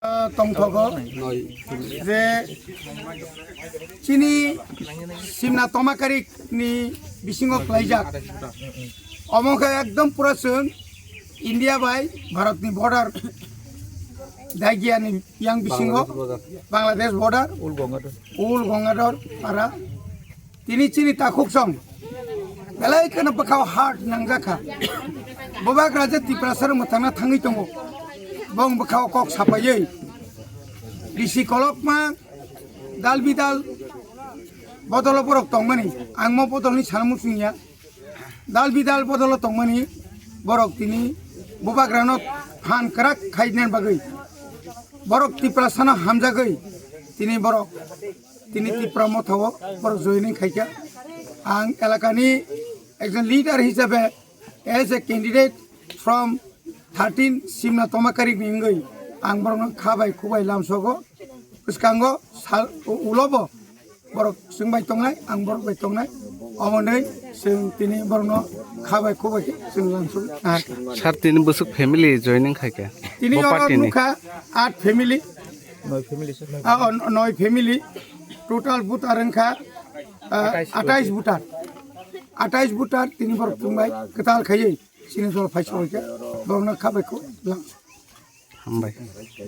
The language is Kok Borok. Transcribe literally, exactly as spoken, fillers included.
Tongthogo je chini Simna Tomakarik ni bisingo klaijak. Omo khe ekdom pura chwng India bai Bharat ni border, Daigia ni yang bisingo Bangladesh border, Ul Gangadhar para. Tini chini takhuk song belai kheno bwkhao heart nangjakha. Bubagra je Tiprasa rok mwthangna thangwi tongo, bong bwkhao kok sapaiwi D C kolokma dal bidal bodolo borok tongmani, ang mo bodolni sana muchungya. Dal bidal bodolo tongmani borok tini Bubagrano phan kwrak khainani bagwi, borok Tiprasano hamjagwi tini borok tini Tipra mothao borok joining khaikha. Ang elakani ekjon leader hisabe, as a candidate from thirteen Simna Tomakarik ni wngwi ang borokno kha bai khuk bai lamsogo. Bwskango sal u-, ulobo borok chwng bai tongnai, ang borok bai tongnai. Omonwi chwng tini borokno kha bai khuk bai khe chwng lamsogo. Ah. Sir, tini bwswk family joining khaikha? Tini bo oro party ni nukha at family. Noi family, sir. Ah, oh, noi family. Total voter wngkha, ah, atais voter. Atais voter tini borok chwng bai kwtal khaiwi. Sini jol phai soi khe, borokno kha bai kho lang. Hambai.